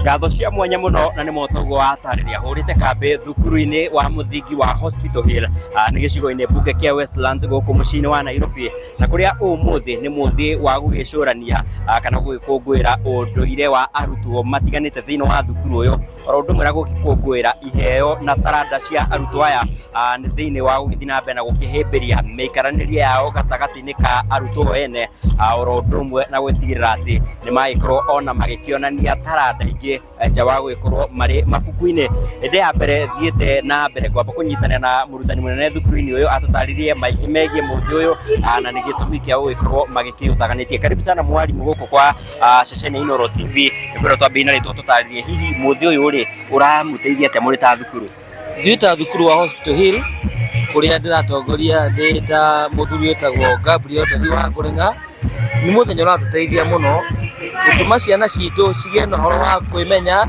Ngatho cia mwanya muno na nĩ motoguo watarĩria hũrĩte kambĩ thukuru-inĩ wa mũthingi wa Hospital Hill, nĩ gĩcigo-inĩ mbunge kĩa Westlands gũkũ mũciĩ-inĩ wa Nairobi, na kũrĩa ũmũthĩ nĩ mũthĩ wa gũgĩcũrania, kana gũgĩkũngũĩra ũndũire wa arutwo matiganĩte thĩinĩ wa thukuru ũyũ, oro ũndũ ũmwe na gũgĩkũngũĩra iheo na taranda cia arutwo aya, nĩ thĩinĩ wa gũgĩthiĩ na mbere na gũkĩhĩmbĩria mĩikaranĩrie yao gatagatĩ-inĩ ka arutwo ene, oro ũndũ ũmwe na gũtigĩrĩra atĩ nĩ magĩkorwo ona magĩkĩonania taranda ingĩ nja wa gũgĩkorwo marĩ mabuku-inĩ. Hĩndĩ ya mbere thiĩte na mbere ngwamba kũnyitanĩra na mũrutani mũnene thukuru-inĩ ũyũ atũtarĩrie maingĩ megiĩ mũthĩ ũyũ, na nĩ gĩtũmi kĩa gũgĩkorwo magĩkĩũtaganĩtie. Karibu sana mwarimu gũkũ kwa ceceni ya Inooro TV. Nĩkwĩrwo twambĩrĩrie na rĩtwa, tũtarĩrie hihi mũthĩ ũyũ rĩ ũramũteithia atĩa mũrĩ ta thukuru? Ithuĩ ta thukuru wa Hospital Hill kũrĩa ndĩratongoria ndĩ ta mũthuri wĩtagwo Gabriel Ndethi wa Ngũrĩng'a, nĩ mũthenya ũratũteithia mũno gũtũma ciana citũ cigĩe na ũhoro wa kwĩmenya,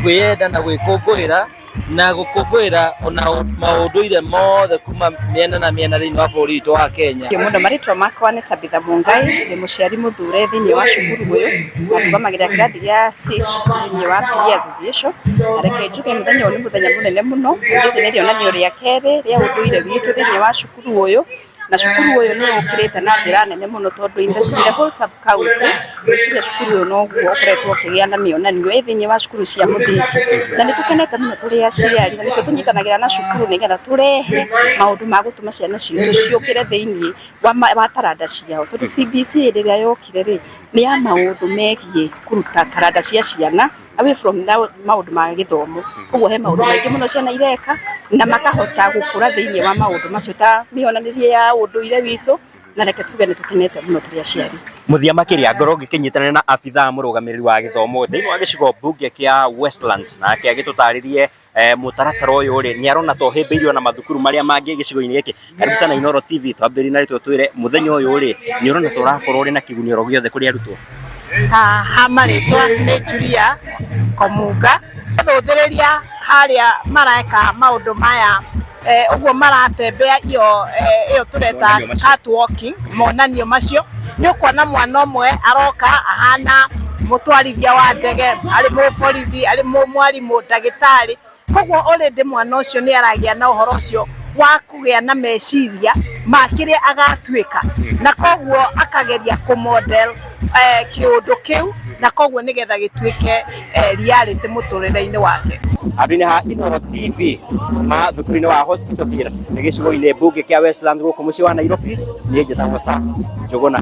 kwĩyenda na gwĩkũngũĩra na gũkũngũĩra ona maũndũire mothe kuma mĩena na mĩena thĩinĩ wa bũrũri witũ wa Kenya. Mũno marĩtwa makwa nĩ Tabitha Mungai, ndĩ mũciari mũthure thĩinĩ wa cukuru ũyũ na ndũgamagĩrĩra kĩrathi gĩa 6 thĩinĩ wa PE Association. Na reke njuge mũthenya ũyũ nĩ mũthenya mũnene mũno, rĩrĩ nĩ rĩonanio rĩa kerĩ rĩa ũndũire witũ thĩinĩ wa cukuru ũyũ, na cukuru ũyũ nĩ ũkĩrĩte na njĩra nene mũno tondũ in the whole sub county ngwĩciria cukuru ũyũ noguo ũkoretwo ũkĩgĩa na mĩonanio ĩ thĩinĩ wa cukuru cia mũthingi, na nĩ tũkenete mũno tũrĩ aciari, na nĩkĩo tũnyitanagĩra na cukuru nĩgetha tũrehe maũndũ ma gũtũma ciana citũ ciũkĩre thĩinĩ wa taranda ciao, tondũ CBC rĩrĩa yokire rĩ nĩ ya maũndũ megiĩ kũruta taranda cia ciana away from maũndũ ma gĩthomo. Koguo he maũndũ maingĩ mũno ciana ireka na makahota gũkũra thĩinĩ wa maũndũ macio ta mĩonanĩrie ya ũndũire witũ, na reke tuge nĩ tũkenete mũno tũrĩ aciari. Mũthia makĩria ngorwo ngĩkĩnyitanĩra na abithaa mũrũgamĩrĩri wa gĩthomo thĩinĩ wa gĩcigo mbunge kĩa Westlands, nake agĩtũtarĩrie mũtaratara ũyũ rĩ nĩ arona to ũhĩmbĩirio na mathukuru marĩa mangĩ gĩcigo-inĩ gĩkĩ. Karibu sana Inooro TV. Twambĩrĩrie na rĩtwa, twĩre mũthenya ũyũ rĩ nĩ ũrona ta ũrakorwo ũrĩ na kĩguni oro gĩothe kũrĩ arutwo? Ha marĩtwa nĩ Julia Komunga. Thũthĩrĩria harĩa mareka maũndũ maya, ũguo maratembea iyo ĩyo tũreta catwalking, monanio macio, nĩ ũkuona mwana ũmwe aroka ahana mũtwarithia wa ndege, arĩ mũborithi, arĩ mwarimũ, ndagĩtarĩ. Koguo already mwana ũcio nĩ aragĩa na ũhoro ũcio wa kũgĩa na meciria ma kĩrĩa agatuĩka, na koguo akageria kũ model kĩũndũ kĩu, na koguo nĩgetha gĩtuĩke reality mũtũrĩre-inĩ wake. Handũ-inĩ ha Inooro TV ma thukuru-inĩ wa Hospital Hill nĩ gĩcigo-inĩ mbunge kĩa Westlands gũkũ mũciĩ wa Nairobi, niĩ njĩtagwo Sam Njũgũna.